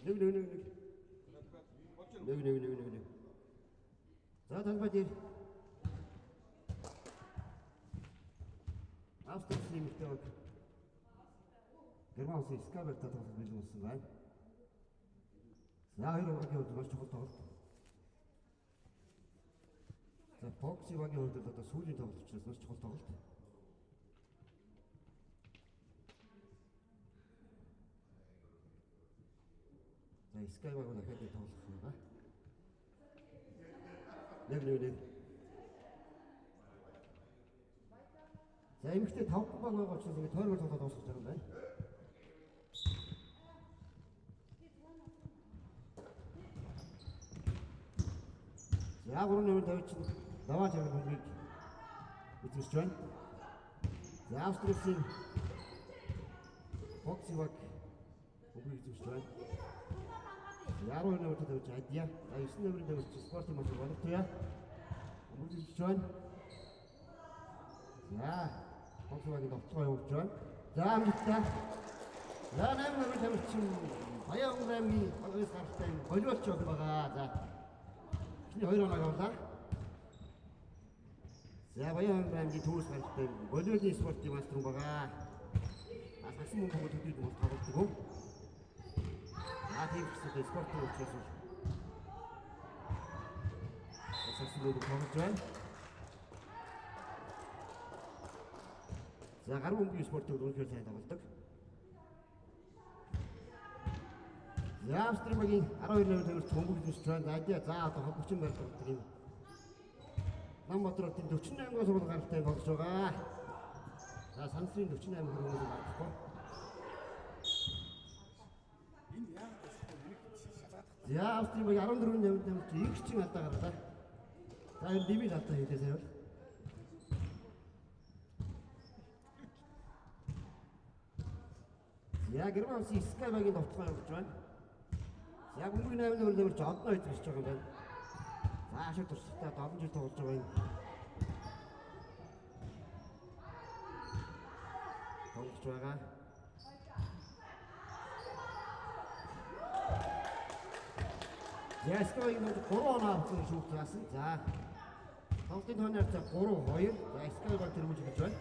1 1 1 1. 1 1 1 1 1. За талбай дээр Австрийн эмэгтэй баг Герман улсын Скаберта тоглох бэлэн болсон байна. За хоёр багийн хувьд маш чухал тоглолт. За Фокси багийн хувьд бол одоо сүүлийн тоглолт учраас маш чухал тоглолт. За Sky баг дахиад нэг тоглох юм байна. 1 1 1. За эмэгтэй 5 баг байгаа учраас ингэ тойргоор тоглоод дуусгах юм байна. За 3 нэмэр тавьж даваа чарга бөмбөгийг эзэмшиж байна. За Австриасын Фокси баг бөмбөгийг эзэмшиж байна. За 12 нэмэр тавьж Адия. За 9 нэмэр тавьж спортын маш боловтуя. Бөмбөгийг эзэмшиж байна. За Фокси багийн довтлогоо явуулж байна. За амжилттай. За 8 нэмэр тавьж Баян аймгийн багаас гаралтай болиулч байгаа. За эхний 2 оноо авлаа. За Баян аймгийн төвөөс гаралтай волейболын спортын мастер байгаа. А сагсан бөмбөг төдийд мөн тоглодог. За тийм ч гэсэн спортын учраас сагсан бөмбөг тоглож байна. За гар бөмбөгийн спортыг үнэхээр сайн тоглодог. За Австрийн багийн 12 нэмэр тавирч бөмбөг эзэмшиж байна. За за одоо хогчин барилга гэдэг юм. Намбадрын 48 гол сургууль гаралтай тоглож байгаа. За сансрын 48 хүмүүс гарахгүй. Энэ яагаад гэвэл нэг шалгаадах. За Австрийн баг 14 нэмэр тавирч их чин алдаа гарлаа. За энэ димиг алдаа хийлээ сая бол. За Герман улсын Sky багийн довтлогоо явуулж байна. За бөмбөг 8 нэмэр тавирч одноо эзэмшиж байгаа юм байна. За ашиг туршлагатай 7 жил тоглож байгаа юм. Тоглож байгаа. За Sky багийн 3 оноо авсан шүүх заасан. За тоглолтын тооны харьцаа 3-2. За Sky баг тэргүүлж эхэлж байна.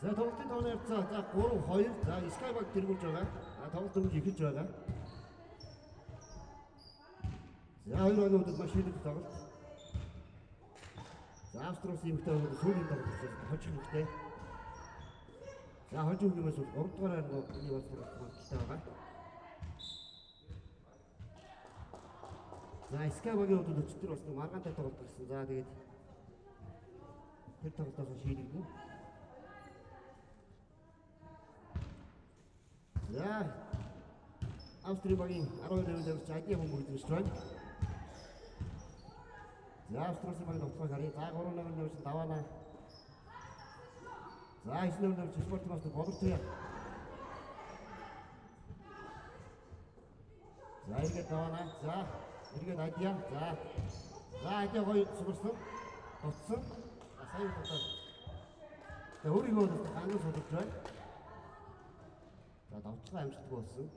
За тоглолтын тооны харьцаа за 3-2. За Sky баг тэргүүлж байгаа. За тоглолт дөнгөж эхэлж байгаа. За хоёр багийн хувьд маш шийдэл тоглолт. За Австри улсын эмэгтэй хувьд сүүлийн тоглолт учраас хожих хэрэгтэй. За хожих юмээс бол 3 дугаар хайрны бас тоглолт магадaltaй байгаа. За Sky багийн хувьд өчигдөр бас нэг маргаантай тоглолт гарсан. За тэгээд тэр тоглолтоос шийдэгдэнэ. За Австрийн багийн 12 нэмэр тавирч Адия бөмбөг эзэмшиж байна. За Австрийн багийн довтлогыг харъя. За 3 нэмэр тавирч даваана. За 9 нэмэр тавирч спорт мастер Боловтуя. За эргээд даваана. За эргээд Адия. За за Адия гоё сугарсан. Довтсон. За сая удаа. За өөрийгөө бол ганган судалж байна. За довтлогоо амжилтгүй болсон.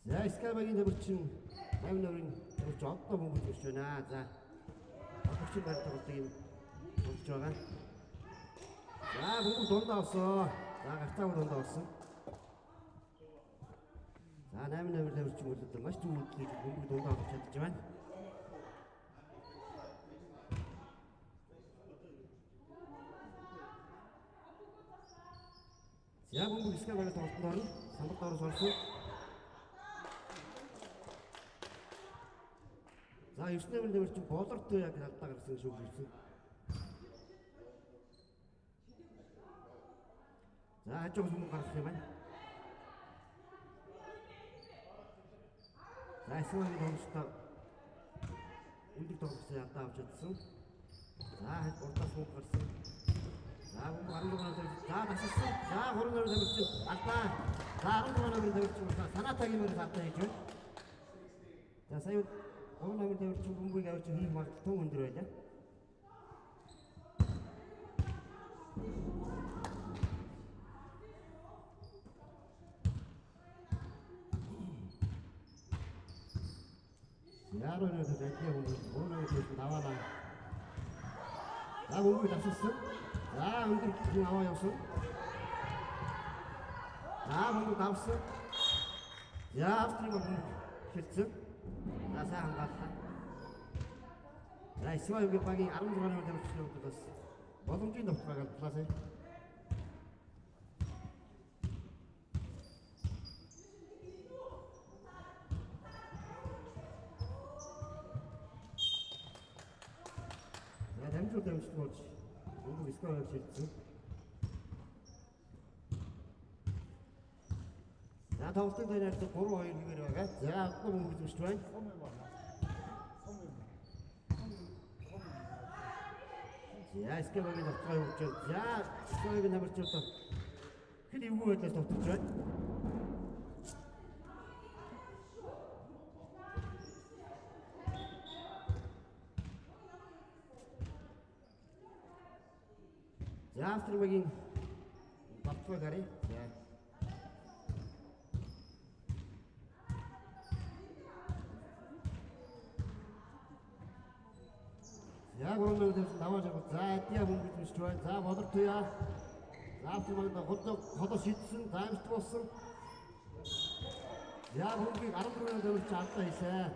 За Sky багийн тамирчин 8 нэмрийн тамирчин оддоо бөмбөг эзэмшиж байна. За хогчин барь тоглолтыг юм болж байгаа. За бөмбөг дундаа олсон. За гарцаагүй дундаа олсон. За 8 нэмэр тамирчин үлдээ маш зөв үйлдэл хийж бөмбөг дундаа олж чадж байна. За бөмбөг Sky багийн тоглолтод орно. Самбар доороос орсон. За 9 нэмэр тамирчин Болортой яг алдаа гаргасан шүүх ирсэн. За хажуугаас бөмбөг гаргах юм байна. За эсвэгийн тоглогчдоо үлдэх тоглогчдоо алдаа авч чадсан. За урдаас мөнгө гарсан. За бөмбөг 16 номер за тасалсан. За 3 номер тамирчин алдаа. За 16 номер тамирчин санаатагийн мөрөс алдаа хийж байна. За сая 3 номер тамирчин бөмбөгийг авч хийх магадлал тун өндөр байлаа. Яаруу нэр ажлын хүмүүс 3 номер тамирчин даваалаа. За бөмбөгийг тасалсан. За өндөр хүн аваа явсан. За бөмбөг давсан. За Австрийн бөмбөг шилжсэн. За сайн хамгааллаа. За Исмаилгийн багийн 16 номер тамирчны хувьд бас боломжийн довтлогоо алдлаа сая. За дамжуул дамждаг болж бөмбөг Исмаилд шилжсэн. За тоглолтын тойрог 3-2 хэвээр байгаа. За одоо бөмбөг эзэмшиж байна. Сум юм байна. Сум юм. Сум. За Скабагийн довтлогоо явуулж байна. За Скабагийн тамирчин одоо хэн эвгүй байдлаар довтолж байна. За Австрийн довтлогоо гаръя. За. За гурван номер тавьсан даваа жагуу. За Адиа бөмбөг эзэмшиж байна. За Болор туяа. За Австрийн багийн холоо шидсэн. За амжилт болсон. За бөмбөгийг 14 номер тамирчин алдаа хийсэн.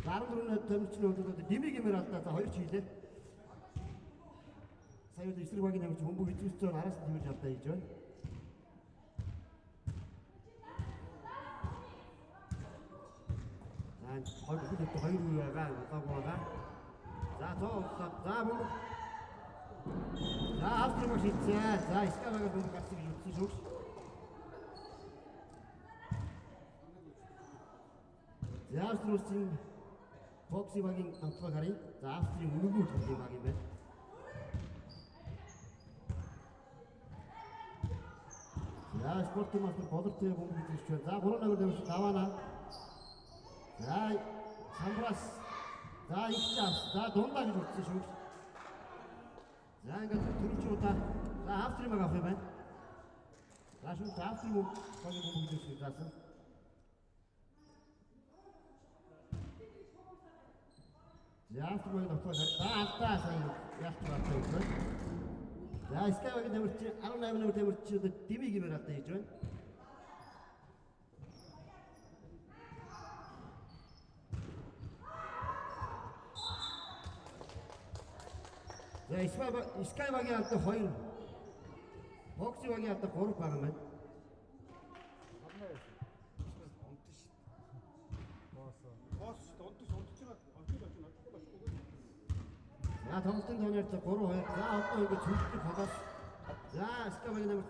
За 14 номер тамирчны хувьд одоо дэмий гэмээр алдаа. За хоёр ч хийлээ. Сая үл эсрэг багийн тамирчин бөмбөг эзэмшиж байгаа араас нь тэмэрж алдаа хийж байна. За хоёр хүн хоёр үе байгаа. Удаагүй байгаа. За цоо за бөмбөг. За Австрийн баг шийдсэн. За Скабагийн бөмбөг гарсан гэж үзсэн шүү. За Австри улсын Фокси багийн довтлогоо харъя. За Австрийн үнэгүй тоглоом баг юм байна. За спортын мастер Болор туяа бөмбөг эзэмшиж байна. За 3 номер тамирчин даваана. За самбраас за их чаас за дундаа гэж үзсэн шүү. За ингээд түрүүчийн удаа за Австрийн баг авах юм байна. За шүү Австрийн багийн бөмбөг эзэмшиж заасан. За Австрийн багийн довтлогоо за алдаа сая ялч алдаа гэж байна. За Скай багийн тамирчин 18 номер тамирчин одоо дэмий гэмээр алдаа хийж байна. За Скай багийн алдаа 2. Фокси багийн алдаа 3 байгаа юм байна. Сарнаа яасан. Унтсан шүү. Боосоо. Боос шүү. Унтсан унтж байгаа. Очиж очиж очихгүй очихгүй. За тоглолтын тооны харьцаа 3-2. За одоо ингэж цөлдөх холоос. За Скай багийн тамир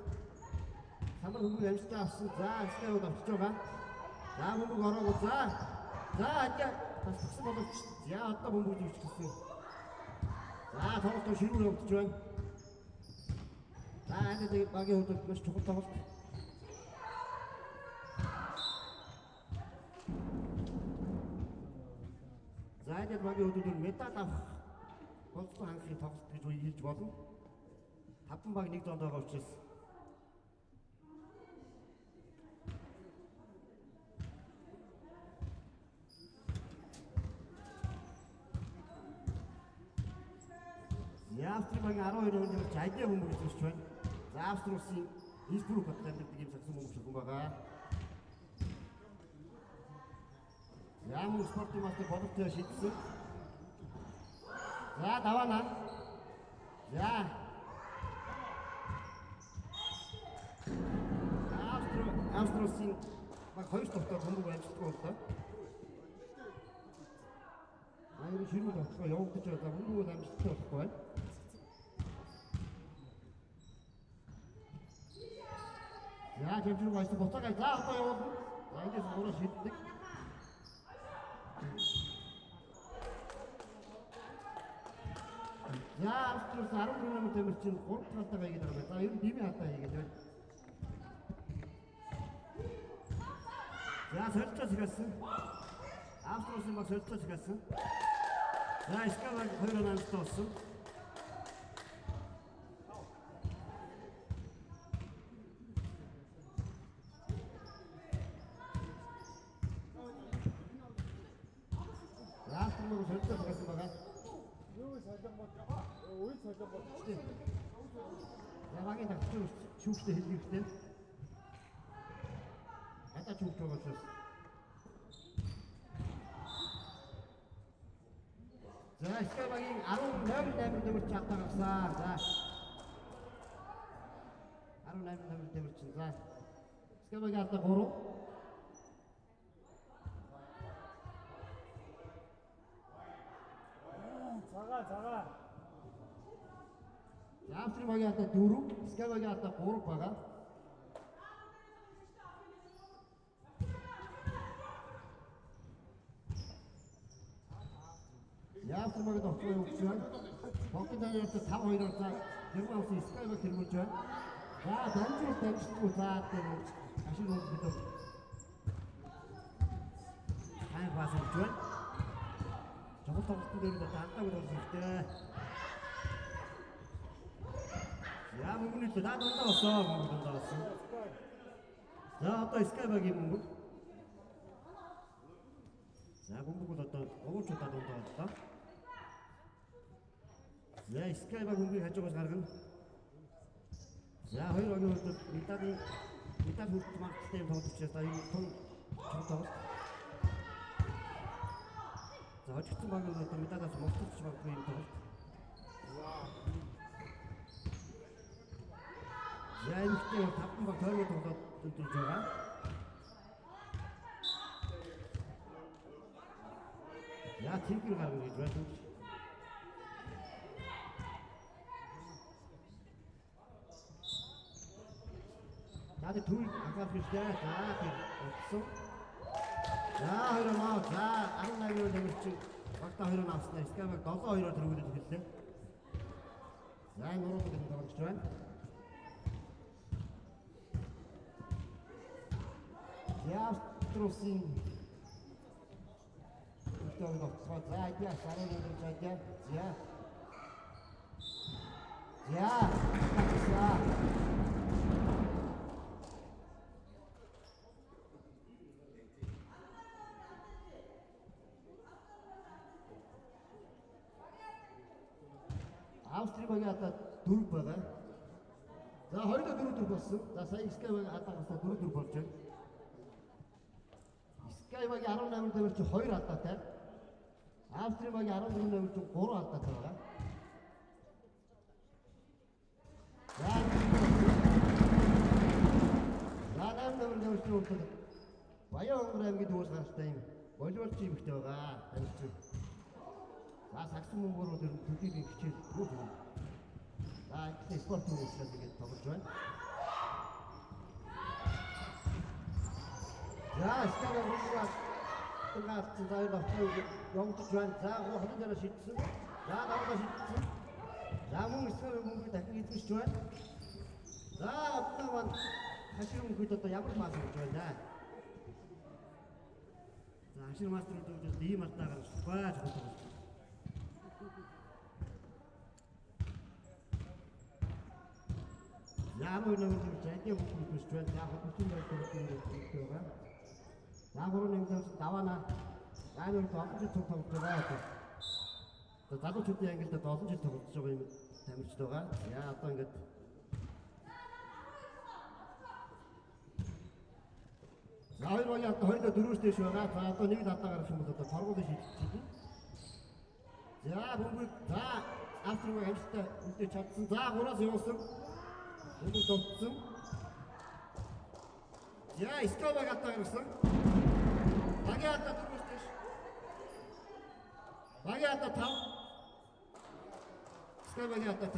самар хөнгө амжилттай авсан. За Скай баг авчиж байгаа. За бөмбөг ороогүй. За. За адиа тасалсан боловч за одоо бөмбөг зүүчилсэн. За тоглолт ширүүр явагдаж байна. За энэ багийн хувьд маш чухал тоглолт. За энэ багийн хувьд медаль авах болцсон хангахын тоглолт гэж хэлж болно. 5 баг нэг зоонд байгаа учраас Австрийн багийн 12 номер тамирчин Адиа бөмбөг эзэмшиж байна. За Австри улсын Инсбрук хотод амьдардаг ийм сагсан бөмбөгч хүн байгаа. За мөн спортын мастер Болор туяа шидсэн. За даваана. За. Австри улсын баг хоёр товтой бөмбөг амжилтгүй боллоо. Аяр ширүүн довтлогоо явагдаж байгаа. Бөмбөг амжилттай болохгүй байна. За чамчруу байсан буцаагаа за одоо явуулна. За эндээс гурав шиддэг. За Австриус 14 номер тамирчин 3 дахь алдаагаа хийгээд байгаа юм. За ер нь димийн алдаа хийгээд байна. За солилцоо захиалсан. Австриусын баг солилцоо захиалсан. За Скай баг 2 оноо амжилттай болсон. За Австрийн баг солилцоо захиалсан байгаа. Юу солонгууд үе солонгууд. За багийн тагч шүүгчтэй хэлэх хэрэгтэй. Хадаа шүүгч байгаа учраас. За Скай багийн 18 номер номер алдаа гарсан. За 18 номер тамирчин. За Скай багийн алдаа 3. Цагаа цагаа. За Австрийн багийн алдаа 4, Скай багийн алдаа 3 байгаа. За Австрийн багийн довтлоо явуулж байна. Богдын даниарт 5-2-оор за Герман улсын Скай баг тэргүүлж байна. За дамжуулт дамжтгүй за тэр ашиг үйл бид сайн пас өгч байна. Чухал тоглолтын дээр одоо алдаагүй тоглох хэрэгтэй. За мөнгөний төлөө дундаа болсон. Мөнгө дундаа болсон. За одоо Скай багийн мөнгө. За бөмбөг бол одоо 3 удаа дундаа боллоо. За Скай баг бөмбөгийг хажуугаас гаргана. За хоёр багийн хувьд медалийн медаль хүртэх магадлалтай юм тоглолт учраас энэ тун чухал тоглолт. За хожигдсон баг нь одоо медалаас мулталж магадгүй юм тоглолт. За эмэгтэй тавхан баг тойргоо тоглоод өндөрлж байгаа. За цэнхэр гаргана гэж байна. За тэр төвийг анхаарах хэрэгтэй. За тэр утсан. За хоёр оноо. За 18 номер багтаа 2 оноо авснаа. Скай баг 7-2-оор тэргүүлээд эхэллээ. За энэ нуруудаг юм тоглож байна. За Авструсын үлдээг довтлогоо. За Адиа сарын номер Адиа. За. За. За. Австрийн багийн алдаа 4 байгаа. За хоёулаа 4-4 болсон. За сая Скай багийн алдаа гарсаа 4-4 болж байна. Скай багийн 18 номер чи 2 алдаатай. Австрийн багийн 14 номер чи 3 алдаатай байгаа. За За 8 номер чи хүртэл Баян онгор аймгийн төвөөс гаралтай юм волейболч эмэгтэй байгаа. Тамирчин. За сагсан мөнгөөр бол ер нь төлөвийн хичээл түүх юм. За ингэ спорт хүмүүсээс ингэж тоглож байна. За Скай баг хөнгөн за энэ довтлоо явагдаж байна. За холын дараа шидсэн. За давлаа шидсэн. За мөн Скай мөнгө дахин эзэмшиж байна. За одоо маань хашир мөнгөд одоо ямар пас өгч байна. За хашир мастерууд бол ийм алдаа гаргахгүй чухал тоглолт. За 12 номер жадын мөнгө хүсэж байна. За хөтөлбөрийн байдлаар хэрэгтэй байгаа. За 3 номер даваана. За энэ олон жил тоглож байгаа. За залуучуудын ангилд олон жил тоглож байгаа юм тамирчид байгаа. За одоо ингээд За хоёр багийн алдаа 2-4-өөс дээш байгаа. За одоо нэг л алдаа гаргах юм бол одоо торгуулийн шийдэл. За бөмбөг за Австрийн баг амжилттай үлдээж чадсан. За 3-аас явуулсан. Бөмбөг дутсан. За Скай баг алдаа гаргасан. Багийн алдаа 4-өөс дээш. Багийн алдаа 5. Скай багийн алдаа 5.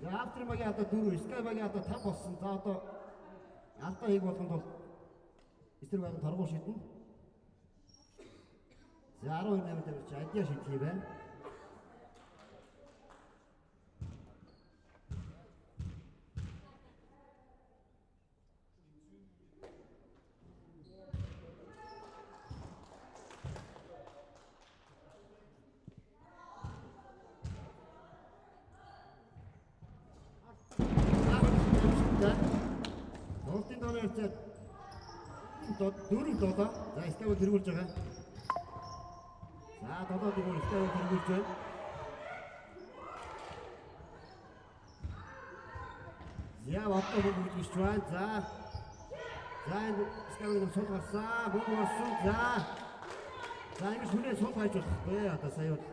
За Австрийн багийн алдаа 4, Скай багийн алдаа 5 болсон. За одоо алдаа хийх болгонд бол эсрэг баг торгуул шидэнэ. За 12-8 тамирч Адиа шийдэх юм байна. Тоглолтын тооны харьцаа 4-7. За Скайвал тэргүүлж байгаа. За 7-4 Скайвал тэргүүлж байна. За одоо мөнгө үргэлж байна. За. За энэ Скайвал сул гарсан. Мөнгө гарсан. За. За ингэж хүнээ сул хайж болохгүй. Одоо сая бол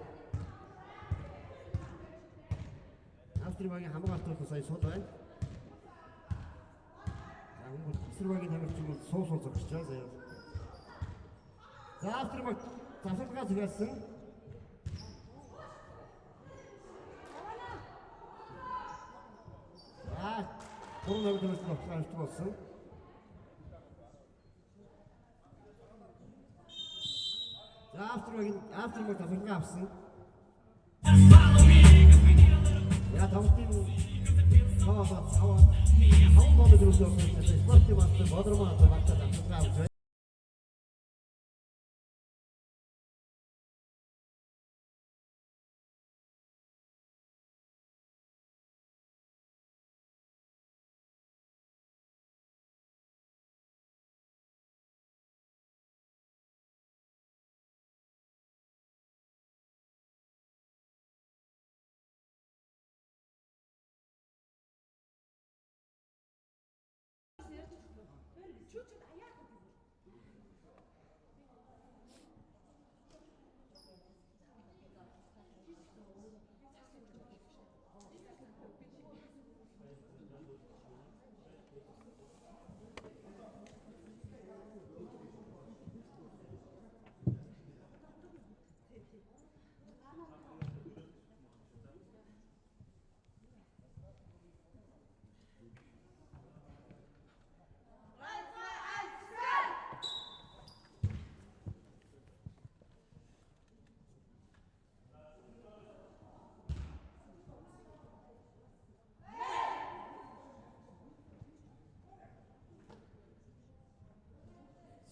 Австрийн багийн хамгаалалт бол сая сул байна. За мөнгө эсрэг багийн тамирчин бол суу суу зогсож байгаа сая. За Австрийн баг завсарлагаа захиалсан. За 3-8 тамирчин тоглох амжилт болсон. За Австрийн баг завсарлага авсан. Я тоглолтын тоо 5 тооны дөрөвтэй болсон. Спортын мастер Бодрмаа одоо багтаа завсарлага авч байна.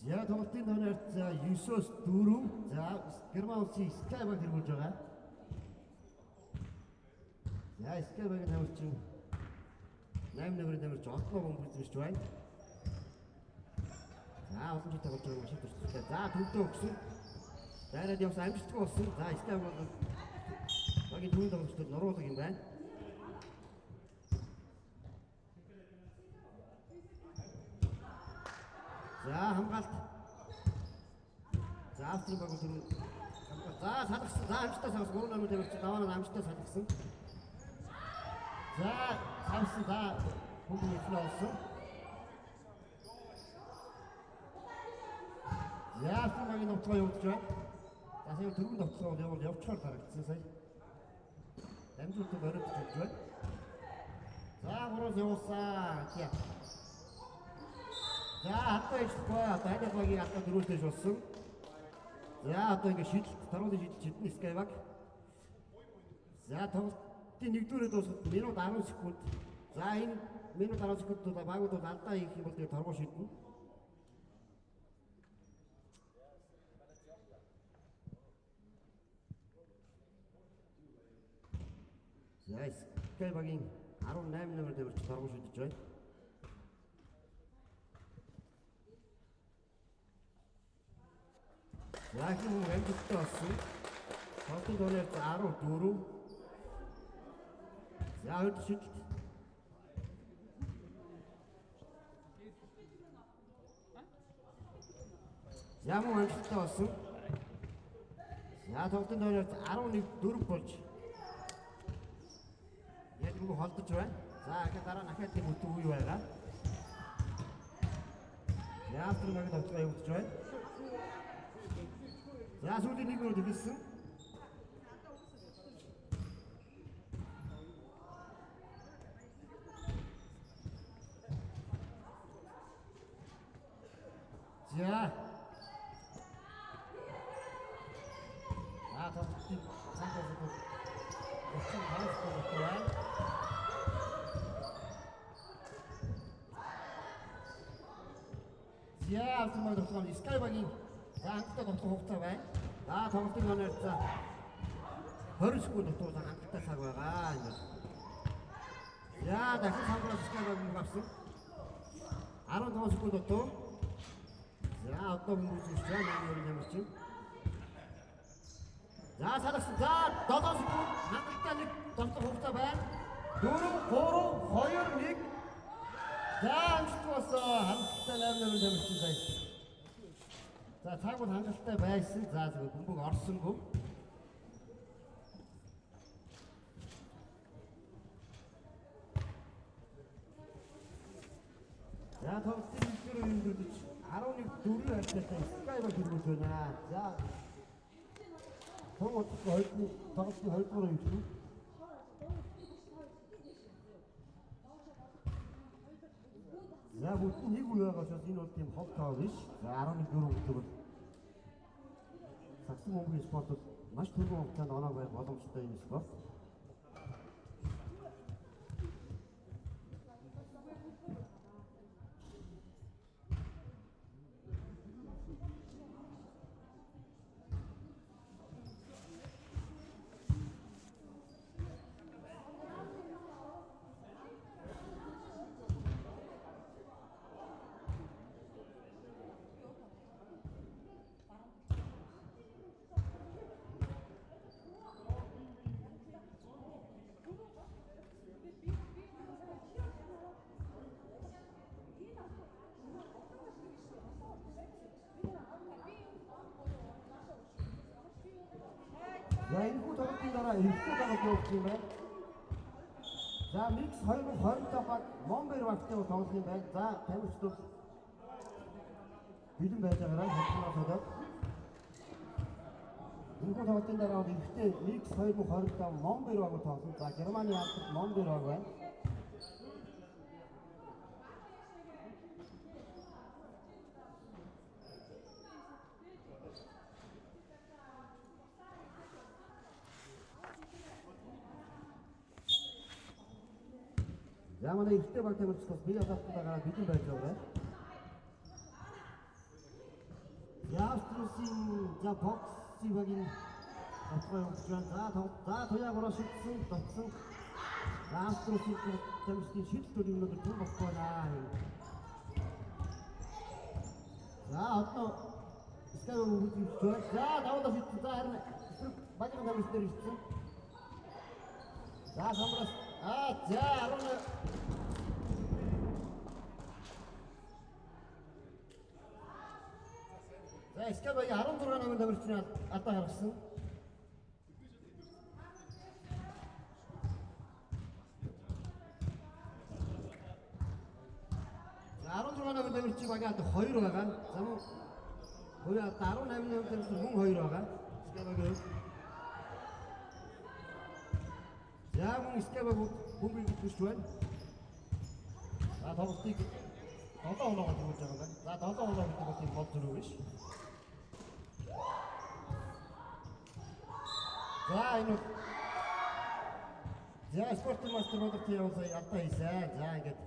За тоглолтын тооны харьцаа 9-4. За Герман улсын Скай баг тэргүүлж байгаа. За Скай багийн тамирчин 8 номерын тамирч Отлоо бомб эзэмшиж байна. За олон жил тоглож байгаа маш их туршлагатай. За төвдөө өгсөн. Дайраад явсан амжилтгүй болсон. За Скай баг багийн түрүүн тоглогчдод нуруулаг юм байна. За хамгаалт. За Австрийн баг түрүү хамгаалт. За салгасан. За амжилттай салгасан. 3 номер тамирч даваанаа амжилттай салгасан. За салсан. За хүмүүс эзэн олсон. За Австрийн багийн довтлогоо явуулж байна. За сая түрүүн довтлогоо явуул явчихаар харагдсан сая. Дамжуултад бариад явж байна. За гураас явуулсан. За. За хатаа ишлэхгүй. Одоо Айлаг багийн алдаа дөрөвтэйш болсон. За одоо ингэ шидэлт, торгуулийн шидэлт шиднэ Скай баг. За тоглолтын нэгдүгээрээ дуусахад минут 10 секунд. За энэ минут 10 секунд багууд бол алдаа хийх юм бол тэгээ торгуул шиднэ. За Скай багийн 18 номер тамирч торгуул шидэж байна. За их юм амжилттай болсон. Тоглолтын тооны харьцаа 14. За хоёр дахь шидэлт. За мөн амжилттай болсон. За тоглолтын тооны харьцаа 11-4 болж яг мөн холдож байна. За ахаа дараа нь ахаад тийм бүтэн үе байгаа. За Австрийн багийн тоглолтоо явуулж байна. За сүүлийн нэг минут эхэлсэн. За. Самбраас бол 35 секунд байна. За Австрийн баг тоглоом Sky багийн за хангалттай тоглох хугацаа байна. За тоглолтын хоноор за 20 секунд дутуу хангалттай цаг байгаа энэ. За дахин самбраас Sky баг мөнгө авсан. 15 секунд дутуу. За одоо мөнгө үзүүлж байна. 8 ямар чинь. За салгасан. За 7 секунд хангалттай нэг тоглох хугацаа байна. 4 3 2 1. За амжилт болсон. Хангалттай 8 8 тамирчин сая. За цаг бол хангалттай байсан. За зөв бөмбөг орсонгүй. За тоглолтын нэгдүгээр үеийн дөрвөж 11-4 харьцаатай Sky баг тэргүүлж байна. За том тоглолтын тоглолтын 2 дугаар үе шүү. За бүтэн нэг үе байгаа учраас энэ бол тийм хол тоо биш. За 11-4 гэдэг бол сагсан бөмбөгийн спорт бол маш түргэн хугацаанд оноо байх боломжтой юм спорт. За энэхүү тоглолтын дараа эрэгтэй тоглолт явуулах юм байна. За Mix 2025 баг Момбер багтай тоглох юм байна. За тамирчдууд бэлэн байж байгаарай. Хөдөлмөр төлөө. Энэхүү тоглолтын дараа эрэгтэй Mix 2025 Момбер баг тоглоно. За Германы албад Момбер баг байна. За манай эрэгтэй баг тамирчдаас бие даалтанд гараад бэлэн байж байгаарай. За Авструсын за боксын багийн тоглолт явуулж байна. За за туяа гураа шидсэн, дотсон. За Авструсын тамирчдын шидэлт өнөөдөр түн болохгүй байна. За одоо Скай үзүүлж байна. За давуулаа шидсэн. За харин эсрэг багийн тамирчдаар ирсэн. За самбраас за 10 За Sky багийн 16 номерын тамирчны алдаа гаргасан. За 16 номерын тамирчин багийн алдаа 2 байгаа. За мөн хувийн алдаа 18 номерын тамирчин мөн 2 байгаа. Sky багийн хувьд. За мөн Sky баг бөмбөгийг үзүүлж байна. За тоглолтыг 7 оноогоор түрүүлж байгаа юм байна. За 7 оноо гэдэг бол тийм гол зөрүү биш. За энэ бол за спортын мастер Болор Тион сая алдаа хийсэн. За ингээд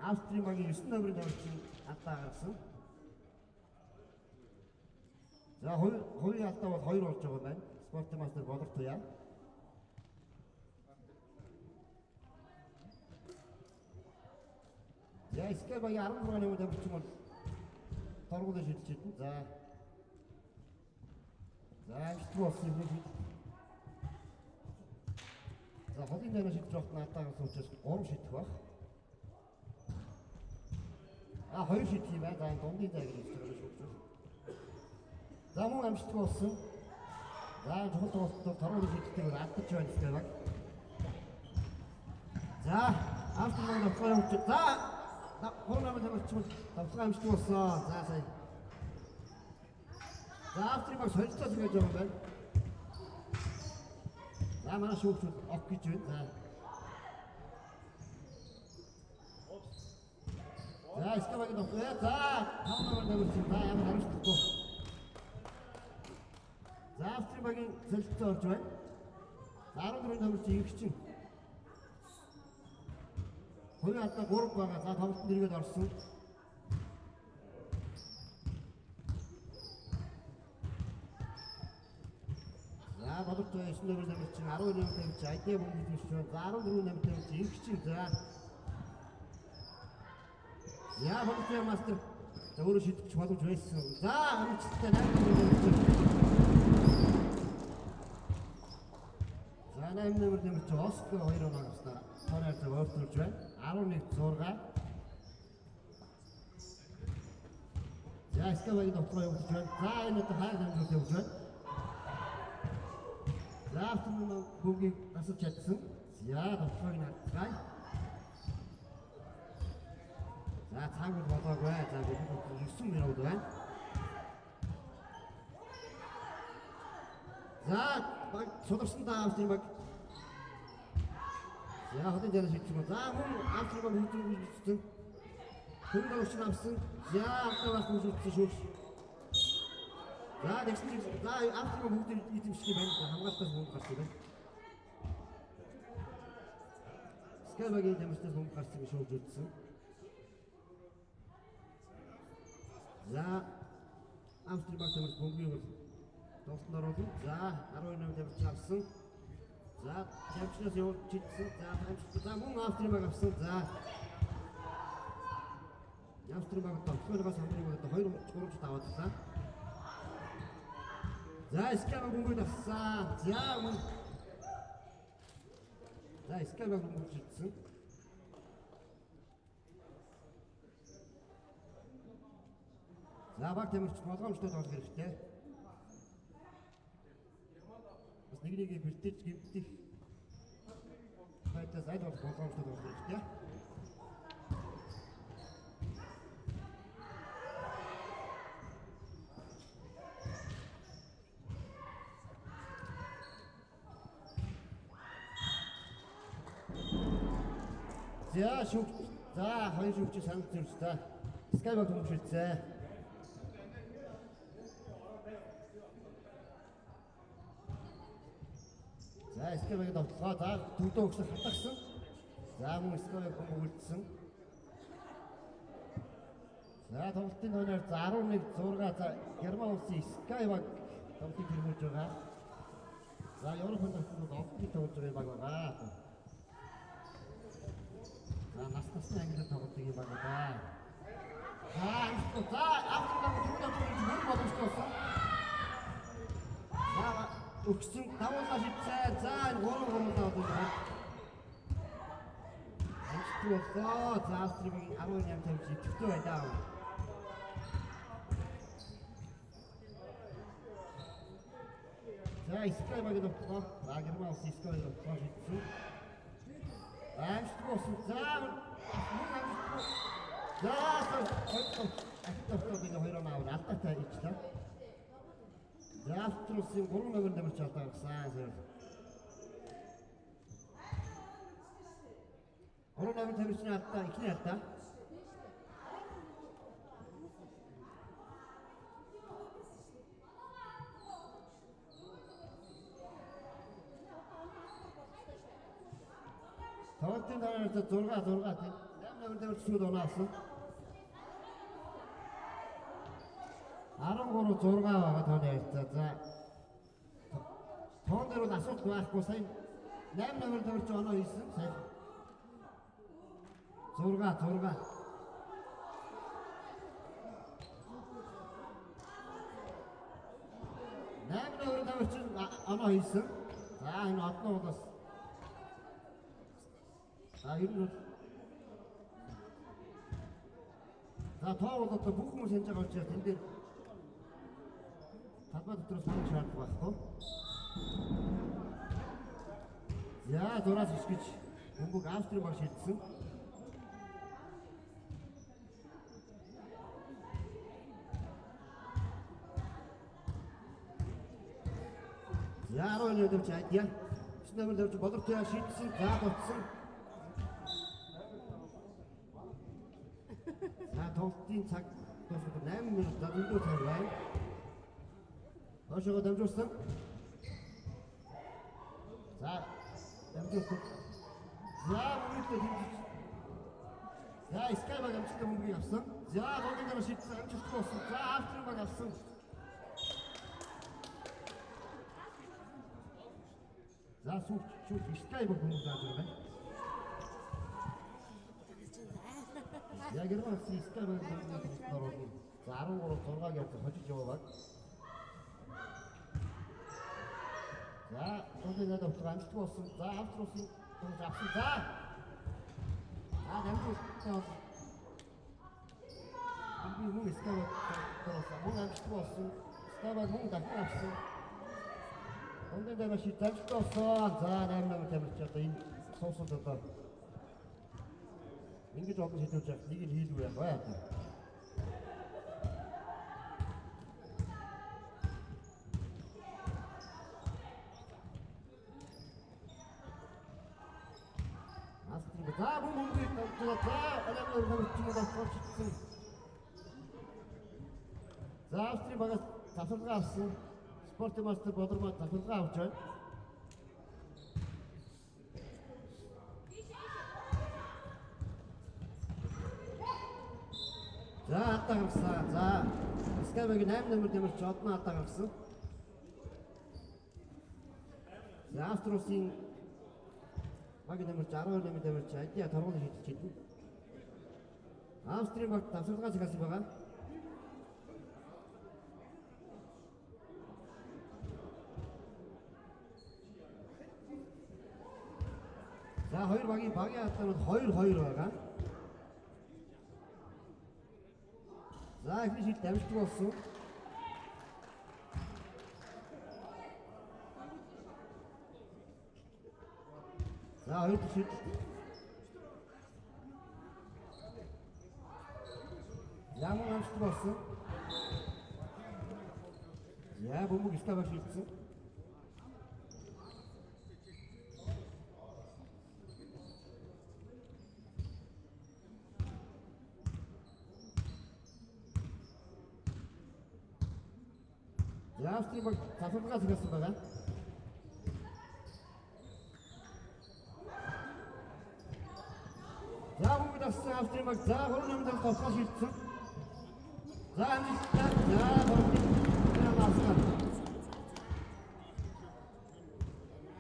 Австрийн багийн 9 номерын тамирчин алдаа гаргасан. За хувийн алдаа бол 2 болж байгаа юм байна. Спортын мастер Болор Туяа. За Sky багийн 16 номерын тамирчин бол торгуулын шидэлж хэдэн. За За амжилтгүй болсон юм шиг. За холын дайнаа шидэж байхад надаа гарсан учраас 3 шидэх байх. А 2 шидэх юм байна. За энэ дундын зай гэж хэлж байгаа шүү дээ. За мөн амжилтгүй болсон. За чухал тоглолтод торгуулийн шидэлтийг алдаж байна Sky баг. За Австрийн баг давталгаа явуулж. За 3 номерын тамирчин бол давталгаа амжилтгүй болсон. За сая. За Австрийн баг солилцоо хийж байгаа юм байна. За манай шүүгчүүд ок гэж байна. За. За Sky багийн давталгаа. За 5 номерын тамирчин. За ямар харамсалтай. За Австрийн багийн солилцоо орж байна. За 14 тамирчин инх чинь. Хувийн алдаа 3 байгаа. За тоглолтод эргээд орсон. За Болортой 9 номер тамирчин 12 номер тамирчин Айдиа бөмбөг тамирчин байна. За 14 номер тамирчин инх чинь. За. За Болортой мастер за өөрөө шийдэх боломж байсан. За амжилттай 8 номер тамирчин. За 8 номер тамирчин Оскар 2 оноо авснаар тооны харьцааг ойртуулж байна. 11-6. За Скавагийн довтлогоо явуулж байна. За энэ одоо хайр дамжуулт явуулж байна. За автомобиль бөмбөгийг гасаж чадсан. За довтлогыг нь хардцгаая. За цаг бол болоогүй. За бид 9 минут байна. За баг сударсан да Австрийн баг. За хотын дээр шийдсэн. За мөн Австрийн баг хөгжим хийсэн. Хөрөнгө оруулагч нь авсан. За алдаа байхгүй шүүгдсэн шүүгч. За тэгсэн чинь за Австрийн баг бүгд эзэмших юм байна. Хамгаалтаас мөнгө гарсан юм байна. Скайбагийн тамирчнаас мөнгө гарсан гэж шүүгч үзсэн. За Австрийн баг тамирч бөмбөгийг бол тоглолтод оруулна. За 12 номер тамирчин авсан. За тамирчнаас явуулж чидсэн. За амжилт. За мөн Австрийн баг авсан. За Австрийн баг тоглолтоос хамрын баг 2 3 жил аваад лаа. За Скайбаг бөмбөгийг авсан. За мөн За Скайбаг бөмбөг чидсэн. За баг тамирч болгоомжтой тоглох хэрэгтэй. Бас нэг нэгийг бэлтэж гэмтэх байдлаас аль болох болгоомжтой тоглох хэрэгтэй. За шүүгч за хоёр шүүгч санал зөрч та. Скайбаг төмөшөлцээ. За Скайбагийн довтлогоо за төвдөө өгсөн хатагсан. За мөн Скайбаг бөмбөг үлдсэн. За тоглолтын тооноор за 11-6 за Герман улсын Скайбаг тоглолтыг тэргүүлж байгаа. За Европын тоглолтод олон жил тоглож байгаа баг байгаа. За нас насны ангиллал тоглодог юм баг даа. За амжилт. За Австрали түрүү тоглож мөр боломжтой болсон. За өгсөн давуулаа шидсэн. За энэ 3 3 давуулж байна. Амжилт боллоо. За Австралийн 18 тамирч идэвхтэй байлаа. За Скайбагийн довтлогоо. За Герман улсын Скайбагийн довтлогоо шидсэн. Амжилт болсон. За мөн амжилт. За хоёр ахид довтлогоо энэ хоёр оноо аваад алдаатай ичлээ. За Австри улсын 3 номер тамирч алдаа гаргасан. 3 номер тамирчны алдаа эхний алдаа. Тоглолтын дараа 6 6 тийм 8 номер тамирч сүйд оноо авсан. 13 6 байгаа тооны харьцаа. За тоон дээр бол асуудал байхгүй. Сая 8 номер тамирч оноо хийсэн. Сая 6 6. 8 номер тамирч оноо хийсэн. За энэ одноо бол бас за ер нь бол за тоо бол одоо бүх хүмүүс хянаж байгаа учраас энэ дээр талбай дотроос санах шаардлага байхгүй. За зураас ишгэж бөмбөг Австрийн баг шилжсэн. За 12 төвч айдя. 9 номер төвч Болортой шийдсэн. За дутсан. За тоглолтын цаг дуусах 8 минут за зөндөө цаг байна. Доошоо дамжуулсан. За дамжуулсан. За мөрөглөө хэмжиж. За Sky баг амжилттай бөмбөгийг авсан. За Лондон дээр шийдсэн амжилттай болсон. За Австрийн баг авсан. За сүүч сүүч Sky баг бөмбөг зааж байгаа байна. За Герман улсын Sky баг бөмбөгийг оруулна. За 13 6 явж хожиж яваа баг. За Лондон дээр авсан амжилттай болсон. За Австри улсын бөмбөг авсан. За За дамжуулсан болсон. Би мөн Sky баг болсон. Мөн амжилттай болсон. Sky баг мөн дахин авсан. Лондон дээр шийдсэн амжилттай болсон. За 8 8 тамирч одоо энэ суусууд одоо ингэж олон шийдвэрж явах нэг нь хийлгүй яах вэ? Австрийн за мөн бөмбөгийг дамжуулаад за аламын тамирчин болчихсон. За Австрийн багаас завсарлагаа авсан. Спортын мастер Бодормаа завсарлагаа авч байна. За алдаа гаргасан. За Sky-гийн 8 номер тамирч Одмон алдаа гаргасан. За Австри улсын багийн тамирч 12 номер тамирч Адиа торгуулийг шийдэж шийднэ. Австрийн баг завсарлагаа захиалсан байгаа. За хоёр багийн алдаанууд 2-2 байгаа. За эхний шийдэлт амжилттай болсон. За хоёр дахь шийдэлт. Ямар амжилттай болсон. За бөмбөг Sky баг шийдсэн. За Австрийн баг завсарлагаа захиалсан байгаа. За бөмбөг авсан Австрийн баг за 3 номер тоглохоо шийдсэн. За амжилттай. За тоглолтын авсан.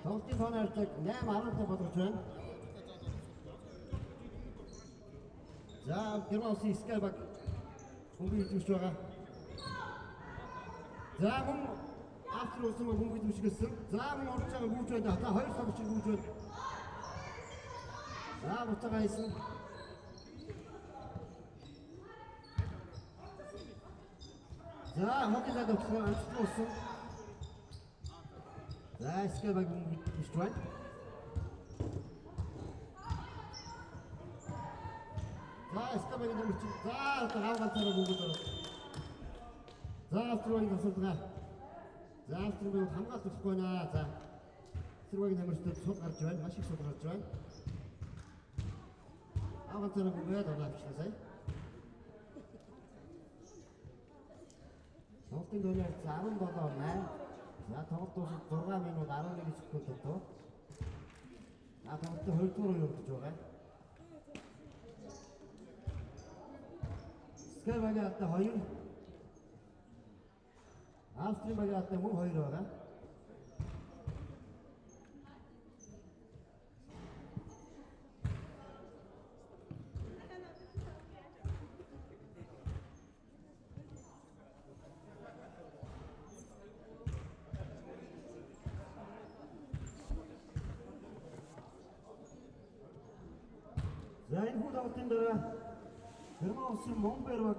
Тоглолтын тооны харьцааг 8-15 болгож байна. За Герман улсын Sky баг бөмбөг эзэмшиж байгаа. За мөн Австри улсын баг бөмбөг эзэмшигдсэн. За мөн орж байгаа гүйж байна. За хоёр тоглогч гүйж байна. За буцаага хийсэн. За хогийн зад өгсөн амжилттай болсон. За Sky баг бөмбөг эзэмшиж байна. За Sky багийн тамирчин за одоо гав ганцаараа бөмбөг ороод. За Австри багийн завсарлагаа. За Австри баг хамгаалт өгөхгүй байна. За Австри багийн тамирчдад сул гарч байна. Маш их сул гарч байна. Гав ганцаараа бөмбөг оноо авчихлаа сая. Тоглолтын тооны харьцаа 17-8. За тоглолт дуусах 6 минут 11 секунд дутуу. За тоглолтын 2 дугаар үе явагдаж байгаа. Sky багийн алдаа 2. Австрийн багийн алдаа мөн 2 байгаа. За энэ хүү тоглолтын дараа Герман улсын Момбер баг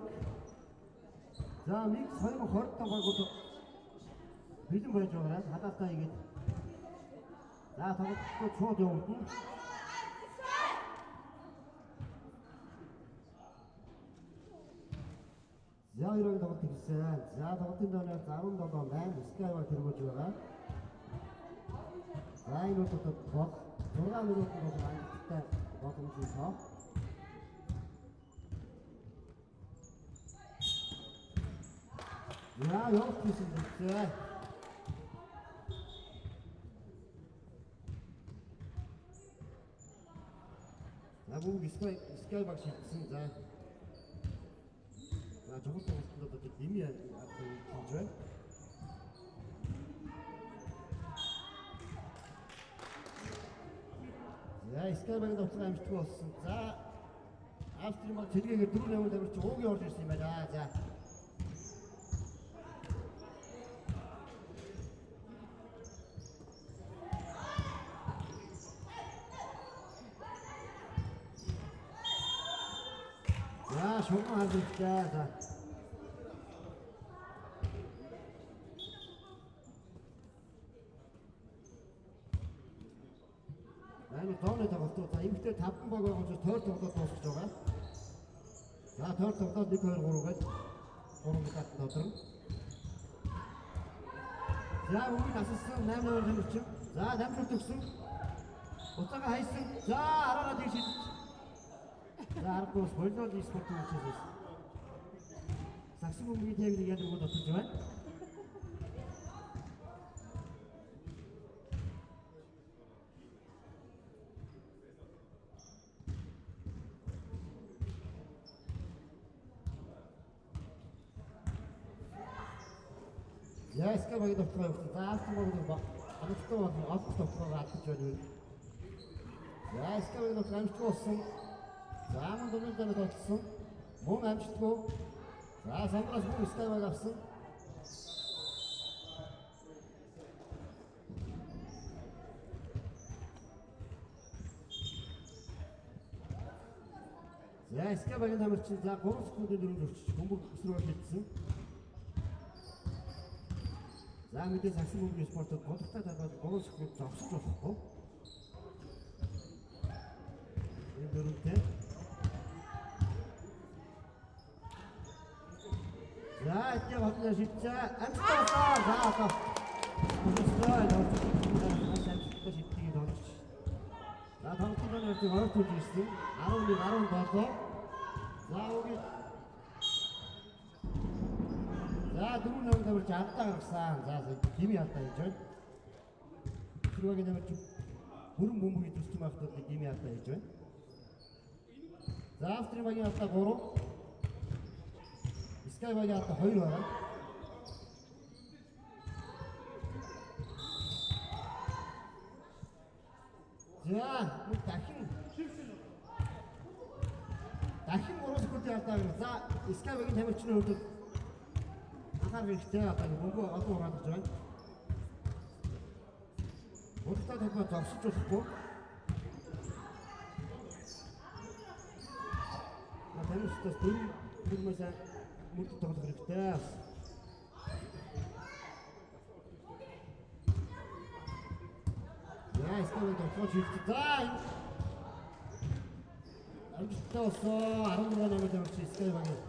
за Микс 2025 багууд бэлэн байж байгаа. Халаалтаа хийгээд за тоглолтод шууд явагдана. За хоёрын тоглолт эхэлсэн. За тоглолтын дооноор 17-8 Sky баг тэргүүлж байгаа. За энэ удаад бол 6 минутын бол амжилттай боломжийн тоо. За явах гэсэн зүгтээ. За бөмбөг Sky баг шилжсэн. За. За чухал тоглолтод одоо дими алдаа хийж байна. За Sky багийн довтлого амжилтгүй болсон. За Австрийн баг цэлгээгээр 4-8 тамирч уугийн орж ирсэн юм байна. За. За шугам харагдчихлаа. За. Энэ тооны тоглолтууд за эмэгтэй 5 баг байгаа учраас тойр тоглолт дуусгаж байгаа. За тойр тоглолт 1 2 3 гэж 3 минутад тодорно. За бөмбөг асалсан 8 8 тамирчин. За дамжуулт өгсөн. Буцаага хайсан. За араараа тийш шидэж. За аргагүй бас волейбол спортын учраас сагсан бөмбөгийн техник ялангуяа дутаж байна. За Sky багийн довтлогоо явуулсан. За Австрийн багийн амжилттай болон олох довтлогоо алдаж байна. За Sky багийн довтлого амжилтгүй болсон. За мөн дөрөв дараа тоглосон. Мөн амжилтгүй. За самбраас мөн Sky баг авсан. За Sky багийн тамирчин за 3 секундын дөрөв зөрчиж бөмбөг өсрөөр шилжсэн. За мэдээ сагсан бөмбөгийн спортод гудагтай талбайд 3 секунд зогсож болохгүй. Энэ дөрөвтэй. За эдгээр хотлоо шидсэн. Амжилттай болсон. За одоо. Бүстэй маш амжилттай шидтгийг тоглож. За тоглолтын дөрөвтэй ойр тулж ирсэн. 11 17. За үгүй. За 4 8 тамирч алдаа гаргасан. За гими алдаа хийж байна. Тэрвэгийн тамирч бүрэн бөмбөгийг зүссэн байхад нэг гими алдаа хийж байна. За Австрийн багийн алдаа 3. Sky багийн алдаа 2 байна. За дахин 3 секундын алдаа гаргасан. За Sky багийн тамирчны хувьд анхаарах хэрэгтэй. Одоо бөмбөг олон хураадаж байна. Урагтай талбай зогсож болохгүй. Тамирчдаас дөрвөөс мөрдөд тоглох хэрэгтэй. За Sky багийн тоглож хийхдээ. За амжилттай болсон. 16 8 тамирч Sky багийн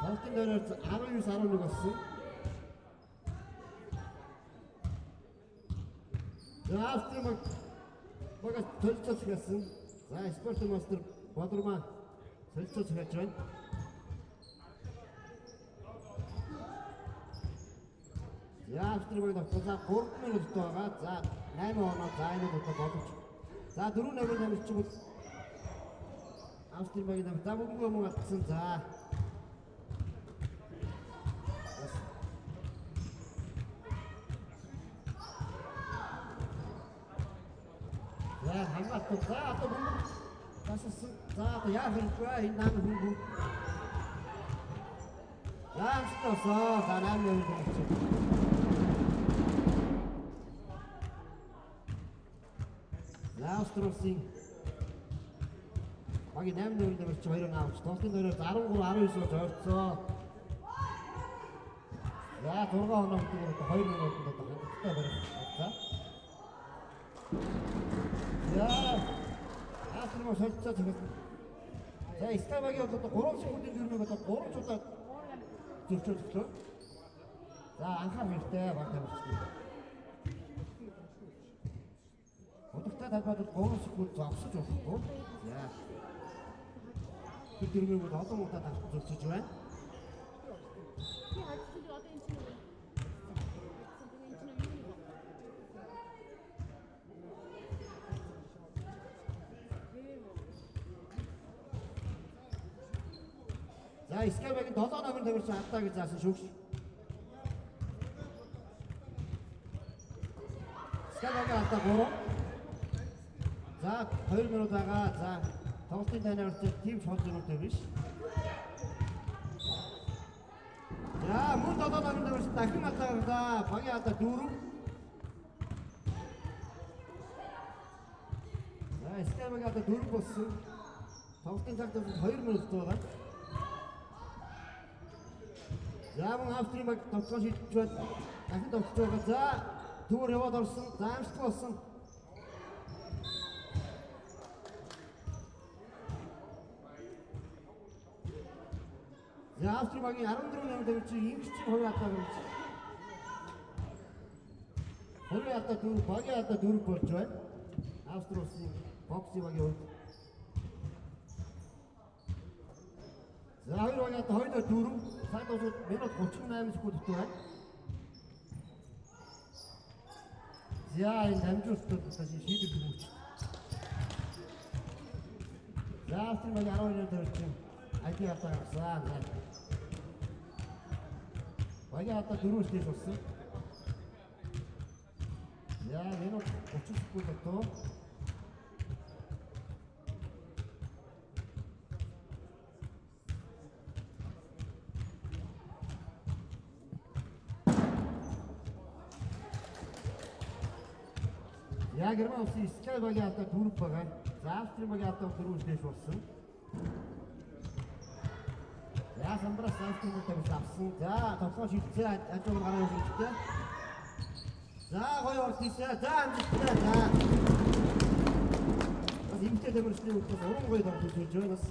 Тоглолтын дээрээ 19 11 болсон. За Австрийн баг багаас солилцоо захиалсан. За спортын мастер Бодрмаа солилцоо захиалж байна. За Австрийн баг тоглолоо. За 3 минут байгаа. За 8 оноо за энэ удаа боломж. За 4 8 тамирчин бол Австрийн багийн тамирч. За бөмбөгөө мөн алдсан. За За хамгаалт. За одоо бөмбөг тасалсан. За одоо яах хэрэгтэй вэ? Энэ наан хөнгө. За амжилттай болсон. За 8 8 тамирчин. За Авструсын багийн 8 8 тамирчин 2 авч тоглолтын дөрөөр 13 19 болж ойрцоо. За 6 оноо хөтөлбөр одоо 2 минутанд одоо хангалттай барих. За. За Австрийн солилцоо захиалсан. За Sky багийн бол одоо 3 секундын дөрмийг одоо 3 удаа зөрчөөд өглөө. За анхаарах хэрэгтэй баг тамирчдын. Удагтай талбайд бол 3 секунд зогсож болохгүй. За. Тэр дөрмийг бол олон удаа давтан зөрчиж байна. Би хажсан чи одоо энэ чинь юу? Энэ чинь юу юм бэ? За Скайбагийн 7 номер тамирчин алдаа гэж заасан шүүгч. Скайбагийн алдаа 3. За 2 минут байгаа. За тоглолтын таны оролцоо тийм ч хол зөрүүтэй биш. За мөн 7 номер тамирчин дахин алдаа гарлаа. Багийн алдаа 4. За Скайбагийн алдаа 4 болсон. Тоглолтын цаг 2 минут байгаа. За мөн Австрийн баг тоглолтоо шийдэж байна. Дахин тоглож байгаа. За төвөр яваад орсон. За амжилттай болсон. За Австрийн багийн 14 номер тамирчин Ингичийн хувийн алдаа гаргаж. Хувийн алдаа 4, багийн алдаа 4 болж байна. Австри улсын боксын багийн хувьд. За хоёр багийн алдаа 2-4. Цаг дуусаад минут 38 секунд дутуу байна. За энэ дамжуулалтууд бас шийдвэр өгч. За Австрийн багийн 12 номер тамирчин ID алдаа гаргасан. За. Багийн алдаа 4-өөс дээш болсон. За минут 30 секунд дутуу. За Герман улсын Скай багийн алдаа 4 байгаа. За Австрийн багийн алдаа 4-өөс дээш болсон. За самбраас Австрийн баг тамирчин авсан. За тоглолт шийдсэн. Хажуугаар гараа явах хэрэгтэй. За гоё орт хийсэн. За амжилттай. За. Бас эмэгтэй тамирчдын хувьд бас уран гоё тоглолт үзүүлж байна бас.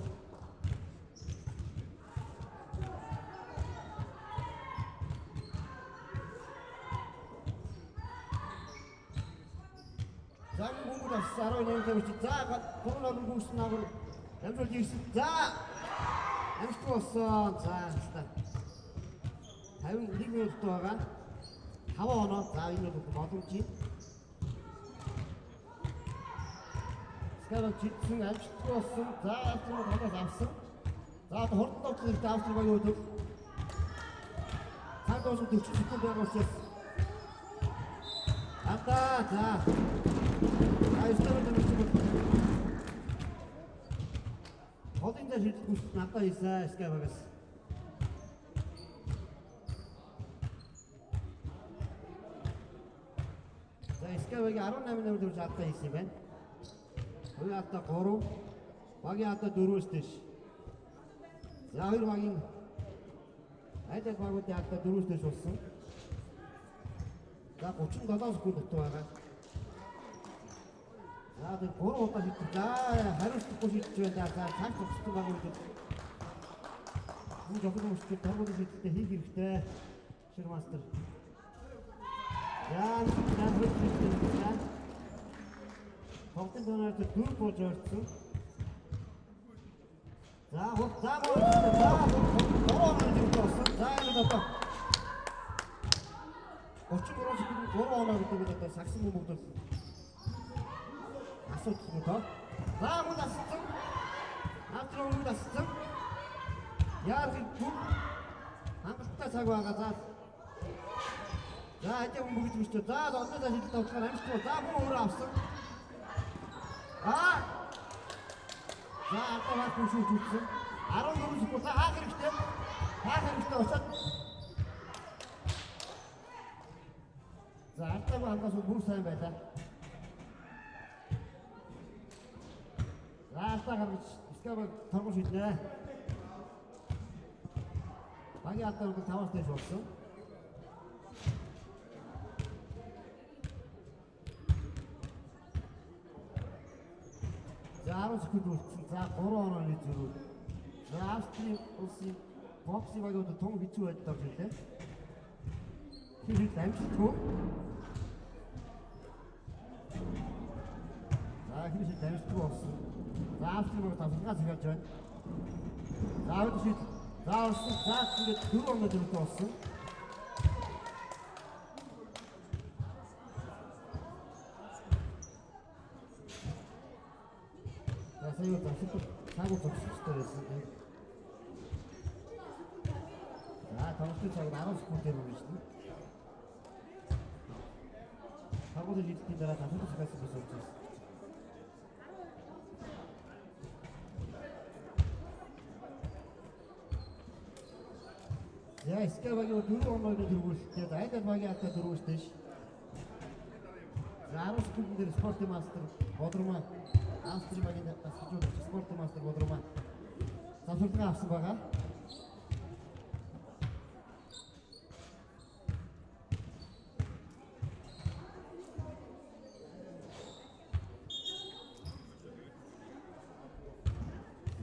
За бөмбөг авсан 18 тамирчин. За 3 номер гүйсэн намар дамжуулж ирсэн. За амжилттай болсон. За хаста. 51 минут байгаа. 5 оноо. За энэ бол боломжийн. Скайбаг чидсэн амжилттай болсон. За Австрийн тоглолт авсан. За одоо хурдан тоглолт хэрэгтэй Австрийн багийн хувьд. Цаг дуусах 40 секунд байгаа учраас алдаа. За. За 9 тамирчин бол холын дээр шийдэл гүйцэтгэх алдаа хийсэн Скайбагаас. За Скайбагийн 18 номер тамирчин алдаа хийсэн юм байна. Хувийн алдаа 3, багийн алдаа 4-өөс дээш. За хоёр багийн аль аль багуудын алдаа 4-өөс дээш болсон. За 37 секунд дутуу байгаа. За тэр 3 удаа шийдэж. За хариуцлагагүй шийдэж байна. За цаг зогссон багууд энэ жоохон өмчтэй торгуулийн шийдэлтэй хийх хэрэгтэй. Шир мастер. За дамжуулж шийдэлтэй. Тоглолтын доноор 4 болж ойртсон. За хурд за за 3 оноо зөрөх болсон. За энэ одоо 33 секунд 3 оноо гэдэг нь одоо сагсан бөмбөгд бол асуудалгүй тоо. За мөн асцсан. Автрон мөн асцсан. Яархыг бүр хангалттай цаг байгаа. За. За хажаа бөмбөгд мөчтөө. За одоо за шийдэл тоглохоор амжилтгүй. За мөн өөрөө авсан. Аа. За одоо бас шүүж үзсэн. 14 секунд. За хаах хэрэгтэй. Хаах хэрэгтэй очоод. За алдаагүй хангаас бүр сайн байлаа. За алдаа гаргаж Скайбаг торгон шийдлээ. Багийн алдаа бол 5-аас дээш болсон. За 10 секунд үлдсэн. За 3 онооны зөрүү. За Австрийн улсын боксын багууд тун хэцүү байдалд орж ирлээ. Тэр амжилтгүй. За хэрэг амжилтгүй болсон. За Австрийн баг давхаргаа захиалж байна. За хоёр шийдэл. За орсон. За ингээд 4 оноо зөрүүтэй болсон. За сая юу зогсох цаагүй зогсох хэрэгтэй байсан. тоглолтын цаг 10 секундээр үргэлжлэнэ. Тоглолтын шийдлийн дараа татвар захиалсан бас болж байна. За, Скай багийн 4 онооны дөрвөлттэй, Айдал багийн хатаа дөрвөлттэй ш. За, 10 секундын дээр спортын мастер Бодрумаа, Австрийн багийн дасгалжуулагч спортын мастер Бодрумаа завсарлагаа авсан байгаа.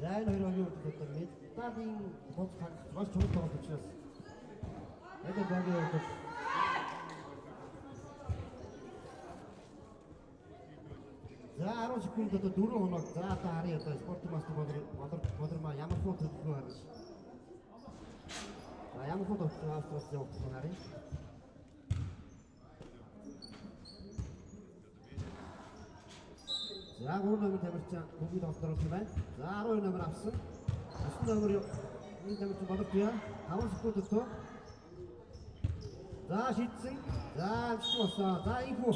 За, энэ хоёр багийн хувьд одоо медалийн бод хангах маш чухал тоглолт учраас Айдал багийн хувьд за 10 секунд одоо 4 оноо. За, одоо харъя, одоо спортын мастер Бодрмаа ямар хуу төлөвлөгөө гаргаж. За, ямар хуу төлөвлөгөө Австриас явах гэсэн харъя. За, 3 номер тамирчин бүгд тоглолт оруулсан байна. За, 12 номер авсан. 9 номер энэ тамирчин Бодорбия 5 секунд өтөө. За, шийдсэн. За, амжилт болсон. За, ийхүү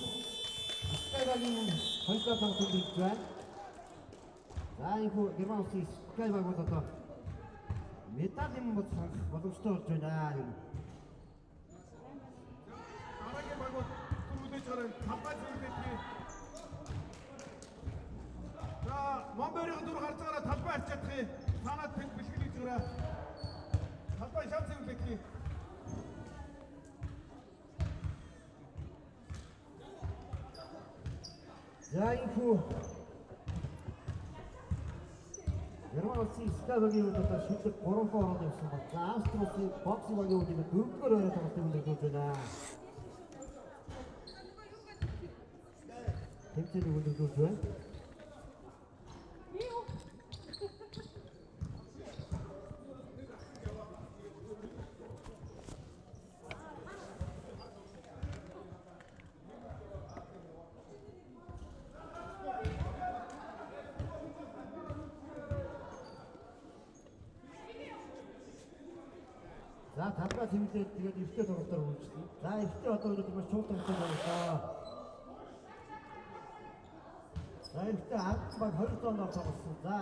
Скай багийн хоёрдугаар тоглолт үргэлж байна. За, ийхүү Герман улсын Скай баг бол одоо медалийн бод хангах боломжтой болж байна юм. Дараагийн баг бол түр хүлээж гараа талбай зөвлөж. За, Момборийн дүр гарч байгаараа талбай арчаадах юм. Танаад тэнд бэлтгэл хийж байгаараа. Талбай шал зөвлөж. За, ийхүү Герман улсын Скай багийн хувьд одоо шилдэг 3 хоо ороод явсан байна. За, Австри улсын боксing багийн хувьд ингэ дөрөвдүгээр байраа тоглолтыг хүлээж байна. Тэмцээнийг хүлээж байна. За, талбай тэмцээд тэгээд эрэгтэй тоглолтоор үргэлжлэнэ. За, эрэгтэй одоо өнөөдөр маш чухал тоглолт боллоо. За, эрэгтэй Ардсан баг 2 зооноор тоглосон. За,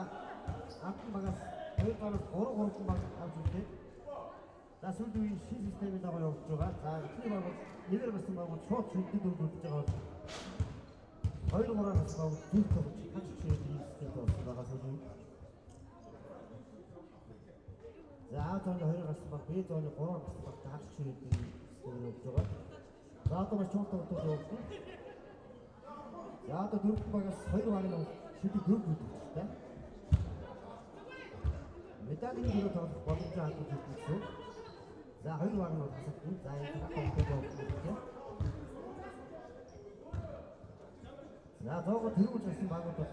Ардсан багаас 2 зооноос 3 3 баг авч үлдээ. За, сүүлийн үеийн шин системийн дагуу явж байгаа. За, эхний баг бол нэгэр гарсан баг бол шууд шүлдэг дөрөв үлдэж байгаа бол 2 3 гарсан баг зүг тоглож хагас шийдэх системтэй болсон байгаа сүүлийн үед. За, А зооны 2 гарсан баг, Б зооны 3 гарсан баг хагас шийдэх системээр явж байгаа. За, одоо маш чухал тоглолтууд явуулна. За, одоо дөрвөн багаас 2 баг нь шилдэг дөрөв үлдэж байна. Медалийн төлөө тоглох боломжтой хадгалж ирсэн гэсэн. За, хоёр баг нь бол хасагдана. За, энэ тоглолтууд явуулна. За, зоогоо тэргүүлж гарсан багууд бол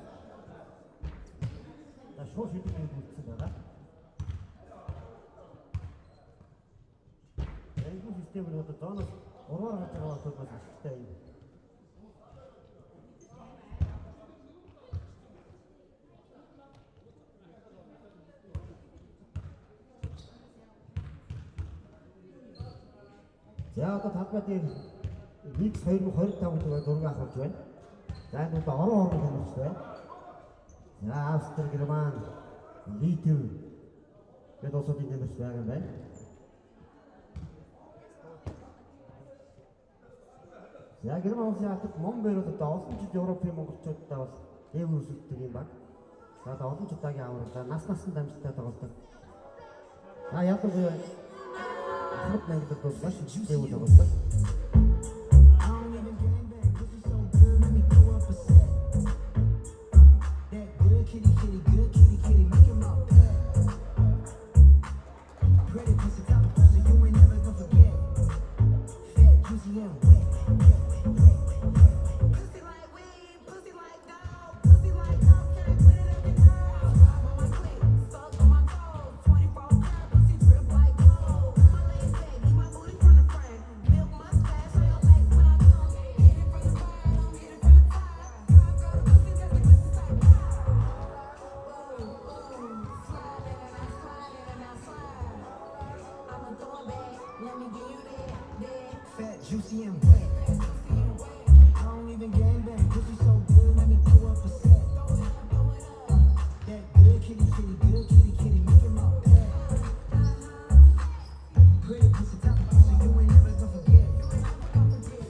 за шууд шилдэг дөрөв үлдсэн байгаа. Энэ систем нь одоо зооноос 3-аар гарч байгаа бол бас ашигтай юм. За, одоо талбай дээр X 2025 гэдэг зураг авах байна. За, энэ одоо орон орон тамирч байна. За, Австри, Герман, Литв гэдэг улсуудын тамирч байгаа юм байна. За, Герман улсын албад Момбер бол одоо олон жил Европын монголчуудаа бол дээгүүр өсөлтдөг юм баг. За, одоо олон удаагийн аврал, за, нас насанд амжилттай тоглодог. За, ялангуяа Ахмад Мангидад бол маш их дээгүүр тоглодог. I don't even gangbang, pussy so good, make me throw up a set. That good kitty kitty, good kitty kitty, make him my pet. Pretty pussy, top of pussy, you ain't never gonna forget. Fat, juicy, and wet, wet, wet, wet. Pussy like weed, pussy like dog, pussy like cocaine, put it up in her. Rub on my clit, suck on my toes, 24 karat pussy drip like gold. My legs back, eat my booty from the front, milk mustache on your face when I come. Hit it from the bottom, hit it from the top. Pop go the pussy 'cause the pussy like pop. Ooh, ooh, slide in and I slide in and I slide. I'ma throw it back. juicy and wet. I don't even gang bang, pussy so good, let me throw up a set. That good kitty kitty, good kitty kitty, making my pet. Pretty pussy, top pussy, you ain't never gonna forget.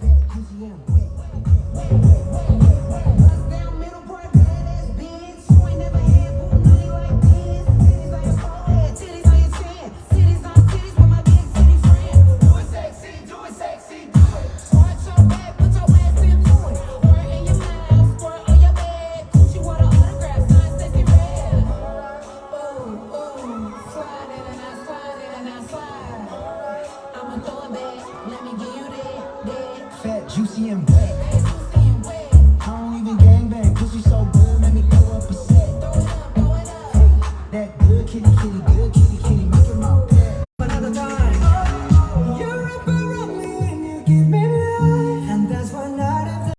Fat, juicy and wet. Bust down middle part, badass bitch. You ain't never had boo money like this. Titties on your forehead, titties on your chin. Titties on titties with my big titty friends. Do it sexy, do it sexy, do it. Arch your back, put your ass into it. Squirt in your mouth, squirt on your bed. Coochie water autograph, sign sexy red. Ooh, ooh, slide in and I slide in and I slide. I'ma throw it back, let me give you that, that. Fat, juicy and wet. Fat, juicy and wet. I don't even gang bang, pussy so good, let me throw up a set. Throw it up, throw it up. That good kitty kitty, good